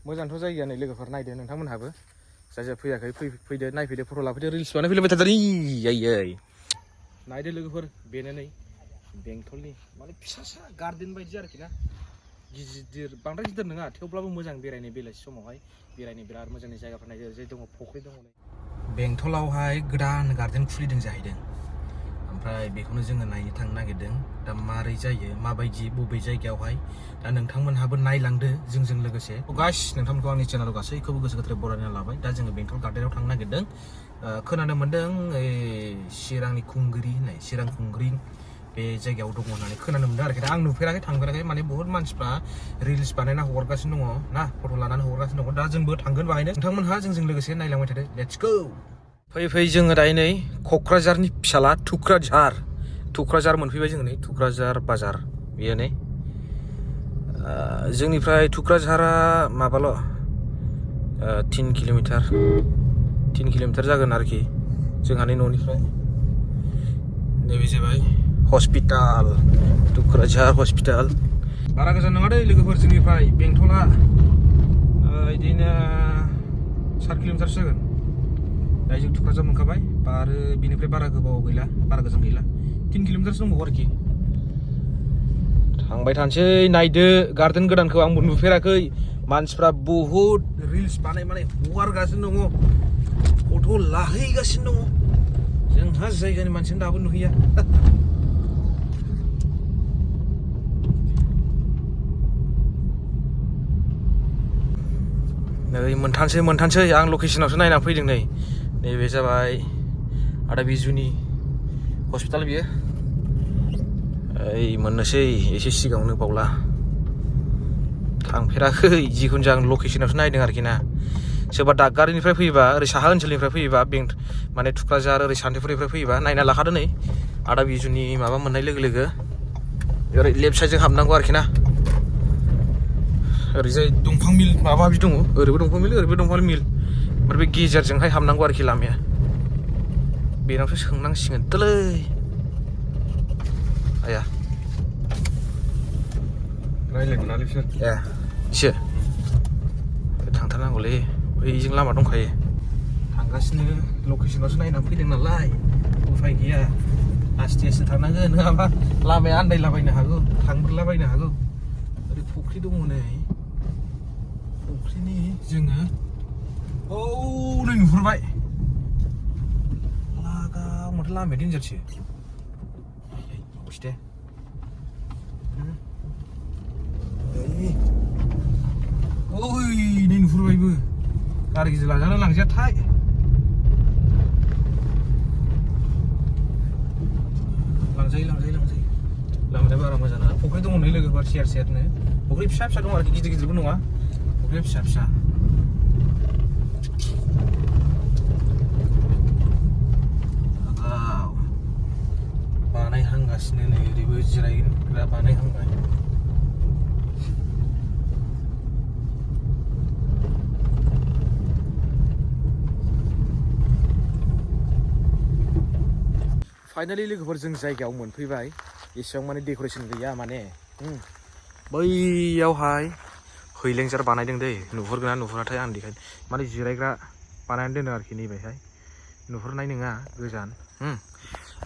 मोजांथ' जायगाया नै लोगोफोर नायदो नोंथांमोनहाबो जाय फैयाखै फैदो नायफैदो फट' लाफैदो रिल्स बानायफैलायबाय थादो आयै नायदो लोगोफोर बेनो नै बेंटलनि माने फिसा फिसा गार्डेन बायदि आरोखि ना गिदिर बांद्राय गिदिर नङा थेवब्लाबो मोजां बेरायनो बेलासि समावहाय बेरायनो बिराद मोजां जायगाफोर नायदो जे दङ फुख्रि दङ बेंटलावहाय गोदान गार्डेन खुलिदों जाहैदों ओमफ्राय बेखौनो जोङो नायनो थांनो नागिरदों दा मारै जायो माबायदि बबे जायगायावहाय दा नोंथांमोनहाबो नायलांदो जोंजों लोगोसे गाइस नोंथांमोनखौ आंनि चेनेलाव गासैखौबो गोसो गोथारै बरायना लाबाय दा जोङो बेंटल गार्डेनाव थांनो नागिरदों खोनानो मोन्दों चिरांनि खुंग्रि होननाय चिरां खुंग्रि बे जायगायाव दङ होननानै खोनानो मोन्दों आरोखि दा आं नुफेराखै थांफेराखै माने बहुत मानसिफ्रा रिल्स बानायना हगारगासिनो दङ ना फट' लानानै हगारगासिनो दङ दा जोंबो थांगोन बाहायनो नोंथांमोनहा जोंजों लोगोसे नायलांबाय थादो लेट्स गो फैयै जोङो दायो नै क'क्राझारनि फिसाला थुक्राझार मोनफैबाय जोङो नै थुक्राझार बाजार बेयो नै जोंनिफ्राय थुक्राझारा माबाल' 3 किल'मिटार जागोन आरोखि जोंहानि न'निफ्राय नैबे जाबाय हस्पिटाल थुक्राझार हस्पिटाल बारा गोजान नङा दै लोगोफोर जोंनिफ्राय बेंटला बिदिनो 7 किल'मिटारसो जागोन दा जों थुक्राझार मोनखाबाय आरो बिनिफ्राय बारा गोबाव गैला बारा गोजान गैला 3 किल'मिटारसो दंबावो आरोखि थांबाय थानोसै नायदो गार्डेन गोदानखौ आंबो नुफेराखै मानसिफ्रा बहुद रिल्स बानाय हगारगासिनो दङ फट' लाहैगासिनो दङ जोंहा जायगानि मानसिखौनो दाबो नुहैया नै मोनथानसै आं लकेसनावसो नायनानै फैदों नै नैबे जाबाय आदा बिजुनि हस्पिटाल बियो मोननोसै एसे सिगाङावनो बावला थांफेराखै जिखुनु जाया आं लकेसनावसो नायदों आरोखि ना सोरबा दादगारिनिफ्राय फैयोबा ओरै साहा ओनसोलनिफ्राय फैयोबा माने थुक्राझार ओरै सान्तिफुरनिफ्राय फैयोबा नायना लाखादो नै आदा बिजुनि माबा मोननाय लोगो लोगो ओरै लेफ्ट साइडजों हाबनांगौ आरोखि ना ओरैजाय दंफां मिल माबा माबि दङ ओरैबो दंफां मिल ओरैबो दंफां मिल ओमफ्राय बे गेजेरजोंहाय हाबनांगौ आरोखि लामाया बेनावसो सोंनांसिगोन तोलै आया रायलायगोनालै बिसोर एसे थांथारनांगौलै बैजों लामा दंखायो थांगासिनो लकेसनावसो नायनानै फैदों नालाय उफाय गैया आस्ते थांनांगोन नङाबा लामाया आन्दायलाबायनो हागौ थांब्रलाबायनो हागौ ओरै फुख्रि दङ नै फुख्रिनि जोङो नै नुहुरबाय लागाव माथो लामाया देन्जारसो दे नै नुहुरबायबो गारि गिदिर लांजाना लांजायाथाय लांजायो लामाया बारा मोजां नङा फुख्रि दङ नै लोगोफोर सेरनो फुख्रि फिसा दं आरोखि गिदिरबो नङा फुख्रि फिसा बानायहांगासिनो नै ओरैबो जिरायग्रा बानायहांबाय फाइनालि लोगोफोर जों जायगायाव मोनफैबाय एसेबां माने डेक'रेसन गैया माने बैयावहाय हैलेंजार बानायदों दै नुहुरगोना नुहुराथाय आं देखाय माने जिरायग्रा बानायनानै दोनो आरोखि नैबेहाय नुहुरनाय नङा गोजान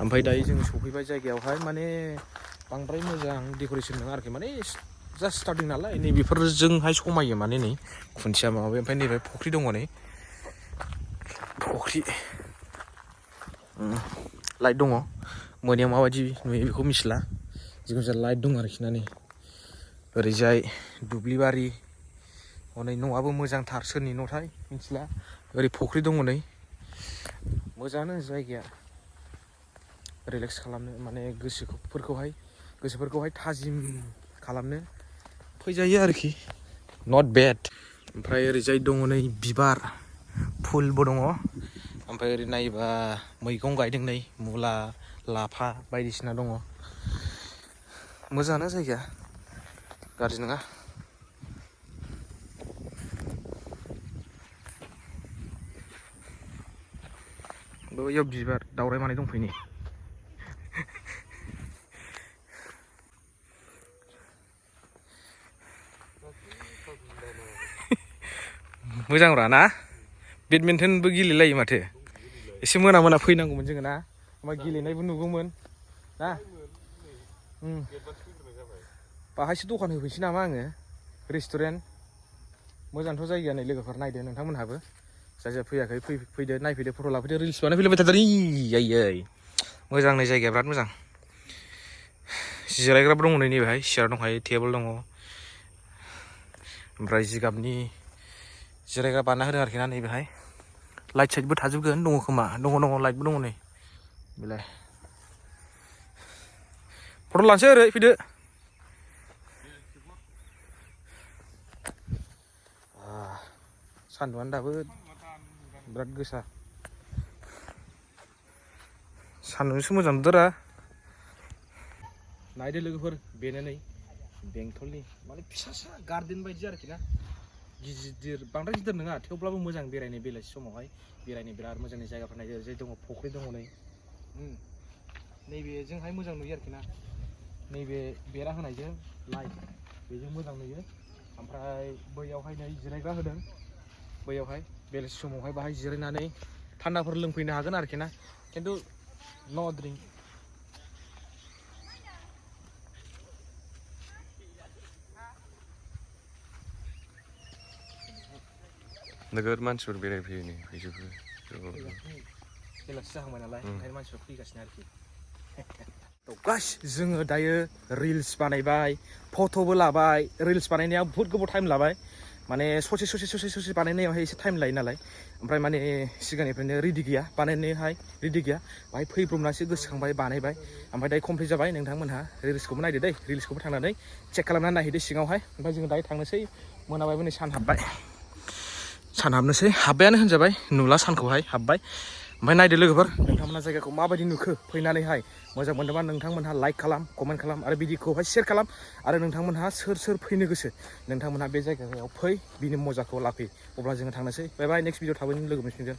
ओमफ्राय दायो जों सफैबाय जायगायावहाय माने बांद्राय मोजां डेक'रेसन नङा आरोखि माने जास्ट स्टार्टिं नालाय नै बेफोरजोंहाय समायो माने नै खुन्थिया माबाबाय ओमफ्राय नैबे फुख्रि दङ नै फुख्रि लाइट दङ मोनायाव माबायदि नुयो बेखौ मिथिला जिखुनु जाया लाइट दं आरोखि ना नै ओरैजाय दुब्लिबारि हनै न'आबो मोजांथार सोरनि न'थाय मिथिला ओरै फुख्रि दङ नै मोजाङानो जायगाया रिलेक्स खालामनो माने गोसोफोरखौहाय थाजिम खालामनो फैजायो आरोखि नट बेड ओमफ्राय ओरैजाय दङ नै बिबार फुलबो दङ ओमफ्राय ओरै नायोबा मैगं गायदों नै मुला लाफा बायदिसिना दङ मोजाङानो जायगाया गाज्रि नङा बैयाव बिबार दावराय माने दंफैयो मोजांब्रा ना बेडमिन्टनबो गेलेलायो माथो एसे मोना मोना फैनांगौमोन जोङो ना ओमफ्राय गेलेनायबो नुगौमोन ना बाहायसो दखान होफैनोसै नामा आङो रेस्टुरेन्ट मोजांथ' जायगाया नै लोगोफोर नायदो नोंथांमोनहाबो जाय जाय फैयाखै फैदो नायफैदो फट' लाफैदो रिल्स बानायफैलायबाय थादो आयै मोजां नै जायगाया बिराद मोजां जिरायग्राबो दङ नै बेहाय सियार दंखायो टेबोल दङ ओमफ्राय जिगाबनि जिरायग्रा बानायना होदों आरोखि ना नै बेहाय लाइट साइटबो थाजोबगोन दङ खोमा दङ लाइटबो दङ नै बेलाय फट' लानोसै ओरै फैदो सान्दुंआनो दाबो बिराद गोसा सान्दुंजोंसो मोजां नुदोरा नायदो लोगोफोर बेनो नै बेंटलनि माने फिसा गार्डेन बायदि आरोखि ना गिदिर बांद्राय गिदिर नङा थेवब्लाबो मोजां बेरायनो बेलासि समावहाय बेरायनो बिराद मोजांनि जायगाफोर नायदो ओरैजाय दङ फुख्रि दङ नै नैबेजोंहाय मोजां नुयो आरोखि ना नैबे बेरा होनायजों लाइट बेजों मोजां नुयो ओमफ्राय बैयावहाय नै जिरायग्रा होदों बैयावहाय बेलासि समावहाय बाहाय जिरायनानै थान्दाफोर लोंफैनो हागोन आरोखि ना खिन्थु नो ड्रिंक नोगोद मानसिफोर बेरायफैयो नै फैजोबो बेलासि जाहांबाय नालाय ओंखायनो मानसिफोर फैगासिनो आरोखि गाइस जोङो दायो रिल्स बानायबाय फट'बो लाबाय रिल्स बानायनाया बहुत गोबाव टाइम लाबाय माने ससे बानायनायावहाय एसे टाइम लायो नालाय ओमफ्राय माने सिगांनिफ्रायनो रेडि गैया बानायनायावहाय रेडि गैया बाहाय फैब्रबनासो गोसोखांबाय बानायबाय ओमफ्राय दायो कमप्लिट जाबाय नोंथांमोनहा रिल्सखौबो नायदो दै रिल्सखौबो थांनानै चेक खालामनानै नायहैदो सिङावहाय ओमफ्राय जोङो दायो थांनोसै मोनाबायबो नै सान हाबबाय सान हाबनोसै हाबबायानो होनजाबाय नुला सानखौहाय हाबबाय ओमफ्राय नायदो लोगोफोर नोंथांमोना जायगाखौ माबायदि नुखो फैनानैहाय मोजां मोनदोंबा नोंथांमोनहा लाइक खालाम कमेन्ट खालाम आरो भिडिअखौहाय शेयार खालाम आरो नोंथांमोनहा सोर फैनो गोसो नोंथांमोनहा बे जायगायाव फै बिनि मजाखौ लाफै अब्ला जोङो थांनोसै बाय बाय नेक्स्ट भिडिअ थाबैनो लोगो मोनफिनगोन